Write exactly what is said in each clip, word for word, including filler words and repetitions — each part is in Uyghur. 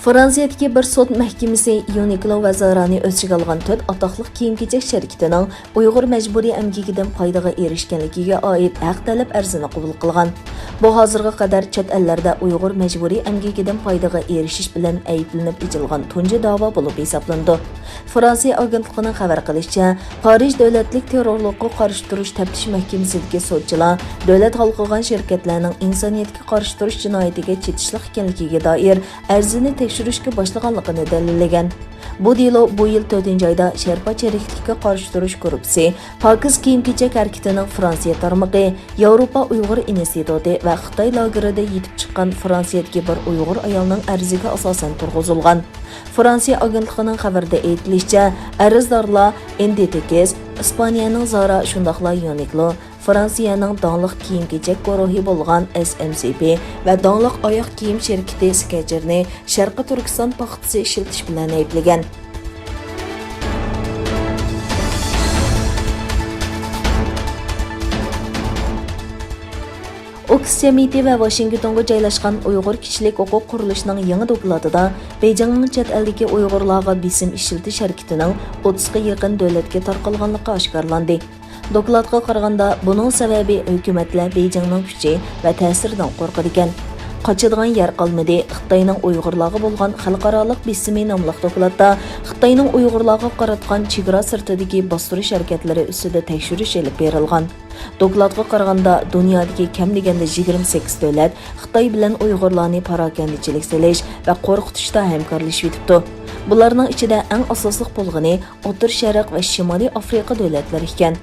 فرانسىيەدىكى بىر سوت مەھكىمىسى يۇنىكلو ۋە زارانى ئۆز ئىچىگە ئالغان تۆت ئاتاقلىق كىيىم-كېچەك شىركىتىنىڭ ئۇيغۇر مەجبۇرىي ئەمگىكىدىن پايدىغا ئېرىشكەنلىكىگە ئائىت ھەق تەلەپ ئەرزىنى قوبۇل قىلغان. بۇ ھازىرغا قەدەر چەت ئەللەردە ئۇيغۇر مەجبۇرىي ئەمگىكىدىن پايدىغا ئېرىشىش بىلەن ئەيىبلىنىپ ئېچىلغان تۇنجى داۋا بولۇپ ھېسابلىنىدۇ. فرانسىيە ئاگېنتلىقىنىڭ خەۋەر قىلىشىچە، پارىژ دۆلەتلىك تېررورلۇققا قارشى تۇرۇش تەپتىش مەھكىمىسىدىكى سوتچىلار دۆلەت ھالقىغان شىركەتلەرنىڭ ئىنسانىيەتكە قارشى تۇرۇش جىنايىتىگە چېتىشلىق ئىكەنلىكىگە دائىر ئەرزىنى تەكشۈرۈشكە باشلىغانلىقىنى دەلىللىگەن. بۇ دېلو بۇ يىل تۆتىنچى ئايدا شەرپا چىرىكلىككە قارشى تۇرۇش گۇرۇپپىسى، پاكىز كىيىم-كېچەك ھەرىكىتىنىڭ فرانسىيە تارمىقى، ياۋروپا ئۇيغۇر ئىنستىتۇتى ۋە خىتاي لاگېرىدا يېتىپ چىققان فرانسىيەدىكى بىر ئۇيغۇر ئايالنىڭ ئەرزىگە ئاساسەن تۇرغۇزۇلغان. فرانسىيە ئاگېنتلىقىنىڭ خەۋىرىدە ئېيتىلىشىچە، ئەرزدارلار ئىندىتېكس، ئىسپانىيەنىڭ زارا، شۇنداقلا يۇنىكلو، فرانسىيەنىڭ داڭلىق كىيىم-كېچەك گۇرۇھى بولغان ئېس ئېم سى پى ۋە داڭلىق ئاياغ كىيىم شىركىتى سكەچېرنى شەرقىي تۈركىستان پاختىسى ئىشلىتىش بىلەن ئەيىبلىگەن. ئوكس جەمئىيىتى ۋە ۋاشىنگتونغا جايلاشقان ئۇيغۇر كىشىلىك ھوقۇق قۇرۇلۇشىنىڭ يېڭى دوكلاتىدا بېيجىڭنىڭ چەت ئەلدىكى ئۇيغۇرلارغا بېسىم ئىشلىتىش ھەرىكىتىنىڭ ئوتتۇزغا يېقىن دۆلەتكە تارقالغانلىقى ئاشكارىلاندى. دوكلاتقا قارىغاندا، بۇنىڭ سەۋەبى ھۆكۈمەتلەر بېيجىڭنىڭ كۈچى ۋە تەسىرىدىن قورقىدىكەن. قاچىدىغان يەر قالمىدى، خىتاينىڭ ئۇيغۇرلارغا بولغان خەلقئارالىق بېسىمى ناملىق دوكلاتتا خىتاينىڭ ئۇيغۇرلارغا قاراتقان چېگرا سىرتىدىكى باستۇرۇش ھەرىكەتلىرى ئۈستىدە تەكشۈرۈش ئېلىپ بېرىلغان. دوكلاتقا قارىغاندا، دۇنيادىكى كەم دېگەندە يىگىرمە سەككىز دۆلەت خىتاي بىلەن ئۇيغۇرلارنى پاراكەندىچىلىك سېلىش ۋە قورقۇتۇشتا ھەمكارلىشىۋېتىپتۇ. بۇلارنىڭ ئىچىدە ئەڭ ئاساسلىق بولغىنى ئوتتۇرا شەرق ۋە شىمالىي ئافرىقا دۆلەتلىرى ئىكەن.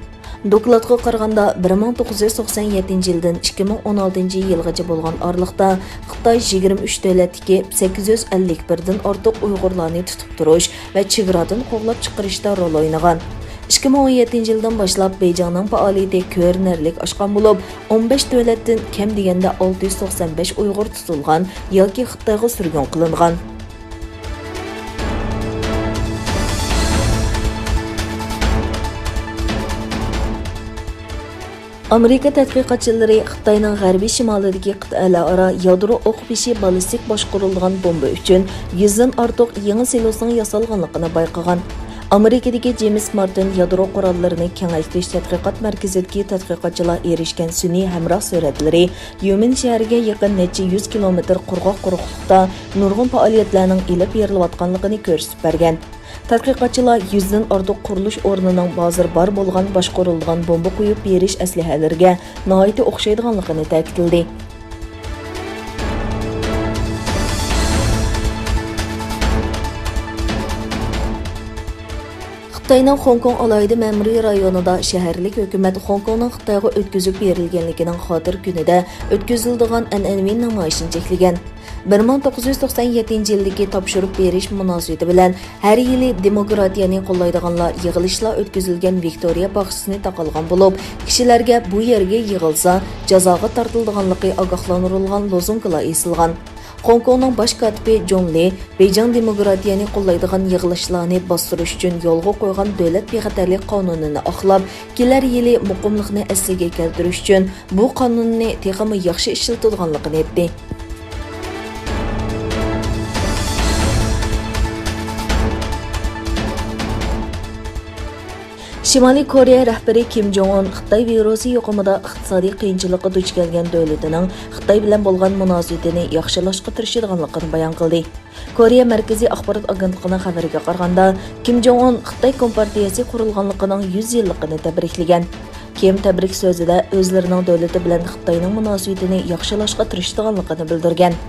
دوكلاتقا قارىغاندا، بىر مىڭ توققۇز يۈز توقسان يەتتىنچى يىلدىن ئىككى مىڭ ئون ئالتىنچى يىلغىچە بولغان ئارىلىقتا خىتاي يىگىرمە ئۈچ دۆلەتتىكى سەككىز يۈز ئەللىك بىردىن ئارتۇق ئۇيغۇرلارنى تۇتۇپ تۇرۇش ۋە چېگرادىن قوغلاپ چىقىرىشتا رول ئوينىغان. ئىككى مىڭ ئون يەتتىنچى يىلدىن باشلاپ بېيجىڭنىڭ پائالىيىتى كۆرۈنەرلىك ئاشقان بولۇپ، ئون بەش دۆلەتتىن كەم دېگەندە ئالتە يۈز توقسان بەش ئۇيغۇر تۇتۇلغان ياكى خىتايغا سۈرگۈن قىلىنغان. ئامېرىكا تەتقىقاتچىلىرى خىتاينىڭ غەربىي شىمالىدىكى قىتئەلەرئارا يادرو ئوق بېشى بالىستىك باشقۇرۇلىدىغان بومبا ئۈچۈن يۈزدىن ئارتۇق يېڭى سىلوسنىڭ ياسالغانلىقىنى بايقىغان. ئامېرىكىدىكى جېيمس مارتىن يادرو قوراللىرىنى كېڭەيتىش تەتقىقات مەركىزىدىكى تەتقىقاتچىلار ئېرىشكەن سۈنئىي ھەمراھ سۈرەتلىرى يۈمىن شەھىرىگە يېقىن نەچچە يۈز كىلومېتىر قۇرغاق قۇرۇقلۇقتا نۇرغۇن پائالىيەتلەرنىڭ ئېلىپ بېرىلىۋاتقانلىقىنى كۆرسىتىپ بەرگەن. تەتقىقاتچىلار يۈزدىن ئارتۇق قۇرۇلۇش ئورنىنىڭ ھازىر بار بولغان باشقۇرۇلىدىغان بومبا قويۇپ بېرىش ئەسلىھەلىرىگە ناھايىتى ئوخشايدىغانلىقىنى تەكىتلىدى. خىتاينىڭ خوڭكوڭ ئالاھىدە مەمۇرىي رايونىدا شەھەرلىك ھۆكۈمەت خوڭكوڭنىڭ خىتايغا ئۆتكۈزۈپ بېرىلگەنلىكىنىڭ خاتىرە كۈنىدە ئۆتكۈزۈلىدىغان ئەنئەنىۋى نامايىشنى چەكلىگەن. بىر مىڭ توققۇز يۈز توقسان يەتتىنچى يىلدىكى تاپشۇرۇپ بېرىش مۇناسىۋىتى بىلەن ھەر يىلى دېموكراتىيەنى قوللايدىغانلار يىغىلىشلار ئۆتكۈزۈلگەن ۋىكتورىيە باغچىسىنى تاقالغان بولۇپ، كىشىلەرگە بۇ يەرگە يىغىلسا جازاغا تارتىلىدىغانلىقى ئاگاھلاندۇرۇلغان لوزۇنكىلار ئېسىلغان. خوڭكوڭنىڭ باش كاتىپى جون لى بېيجىڭ دېموكراتىيەنى قوللايدىغان يىغىلىشلارنى باستۇرۇش ئۈچۈن يولغا قويغان دۆلەت بىخەتەرلىك قانۇنىنى ئاقلاپ، كېلەر يىلى مۇقىملىقنى ئەسلىگە كەلتۈرۈش ئۈچۈن بۇ قانۇننى تېخىمۇ ياخشى ئىشلىتىدىغانلىقىنى ئېيتتى. شىمالىي كورېيە رەھبىرى كىم جوڭ ئۇن خىتاي ۋىرۇسى يۇقۇمىدا ئىقتىسادىي قىيىنچىلىققا دۇچ كەلگەن دۆلىتىنىڭ خىتاي بىلەن بولغان مۇناسىۋىتىنى ياخشىلاشقا تىرىشىدىغانلىقىنى بايان قىلدى. كورېيە مەركىزىي ئاخبارات ئاگېنتلىقىنىڭ خەۋىرىگە قارىغاندا، كىم جوڭ ئۇن خىتاي كومپارتىيەسى قۇرۇلغانلىقىنىڭ يۈز يىللىقىنى تەبرىكلىگەن. كىم تەبرىك سۆزىدە ئۆزلىرىنىڭ دۆلىتى بىلەن خىتاينىڭ مۇناسىۋىتىنى ياخشىلاشقا تىرىشىدىغانلىقىنى بىلدۈرگەن.